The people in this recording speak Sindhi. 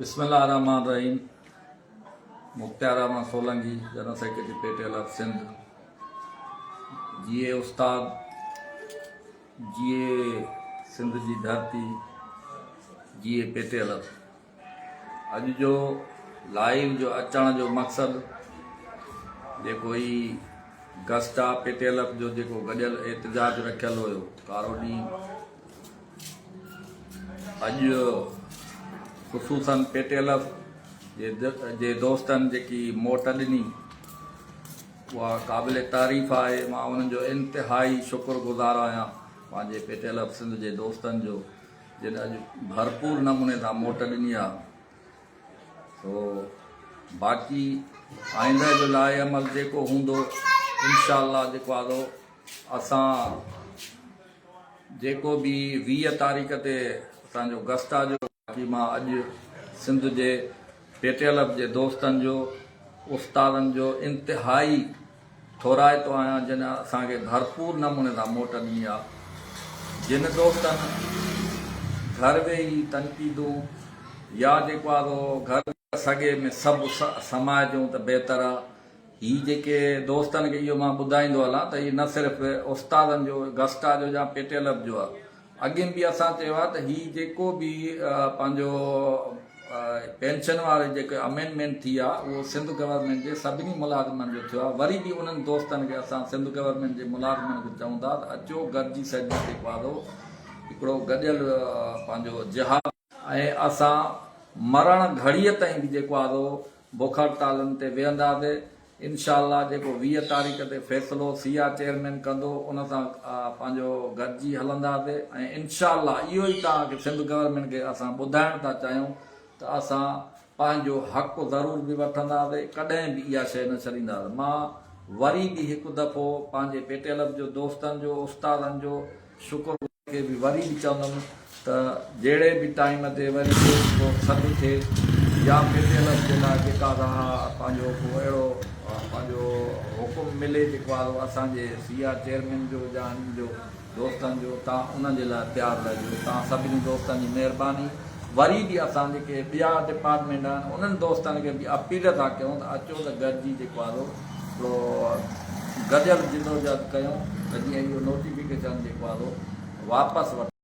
بسم الله الرحمٰن الرحيم Mukhtiar Ahmed Solangi general secretary P T L F Sindh جيئي استاد جيئي سنڌ جي ڌرتي جيئي پي ٽي ايل ايف اڄ جو لائيو جو اچڻ جو مقصد جيڪو هي گسٽا پي ٽي ايل ايف جو جيڪو گڏيل احتجاج رکيل هيو ڪارو ڏينهن اڄ خصوصا پي ٽي ايل ايف جي دوستن جيڪي موٽ ڏني اها قابل تعريف آهي. مان انهن جو انتهائي شڪر گذار آهيان پنهنجي P T L F Sindh جي دوستن جو جن اڄ ڀرپور نموني سان موٽ ڏني آهي. سو باقي آئنده جو لاء عمل جيڪو هوندو انشاء الله جيڪو آهي اسان جيڪو به 20 تاريخ تي اسان جو گسٽا جو باقي مان اڄ سنڌ جي پي ٽي ايل ايف جي دوستن جو استادن جو انتهائي ٿورائتو آهيان جن اسان کي ڀرپور نموني سان موٽ ڏني آ جن دوستن گهر ويهي تنقيدون يا جيڪو آ سو گهر سڳي ۾ سڀ سمائجون ته بهتر آ. هي جيڪي دوستن کي اهو مان ٻڌائيندو هلان ته هي نه صرف استادن جو گسٽا جو يا پي ٽي ايل ايف جو آ. اڳين به اسان چيو آ ته هي جيڪو به پنهنجو پينشن واري جيڪي امينڊمينٽ ٿي آ اهو سنڌ گورنمينٽ جي سڀني ملازمن جو ٿيو آ وري به انهن دوستن کي اسان سنڌ گورنمينٽ جي ملازمن کي چئون ٿا ته اچو گڏجي سڏجي جيڪو آ سو هڪڙو گڏيل پنهنجو جهاد ۽ اسان مرڻ گهڙيء تائين به جيڪو آهي سو بک هڙتالن تي ويهنداسي. انشاء الله جيڪو 20 تاريخ تي فيصلو سي آر چيئرمين ڪندو ان سان پنهنجو گڏجي هلنداسي ۽ انشاء الله اهو ئي توهان کي سنڌ گورنمينٽ کي اسان ٻڌائڻ ٿا چاهيون ته اسان پنهنجو حق ضرور به وٺنداسي ڪڏهن به اها شيء نه ڇڏينداسي. مان وري به هڪ دفعو پنهنجي پي ٽي ايل ايف جو دوستن جو استادن جو شڪر کي به وري به چوندم ته جهڙي به ٽائيم تي وري ٻيو ڪو سڏ ٿئي يا پي ٽي ايل ايف جي لاء جيڪا راهه پنهنجو ڪو اهڙو پنهنجو حڪم ملي جيڪو آهي اسان جي سي آر چيئرمين جو يا هنن جو دوستن جو تان ان جي لاء تيار رهجو تان سڀني دوستن جي مهرباني وري به اسان جيڪي ٻيا ڊپارٽمينٽ آهن انهن دوستن کي به اپيل ٿا ڪيون ته اچو ته گڏجي جيڪو آهي هڪڙو گڏيل جدوجهد ڪيون ته جيئن اهو نوٽيفڪيشن جيڪو آهي سو واپس وٺ.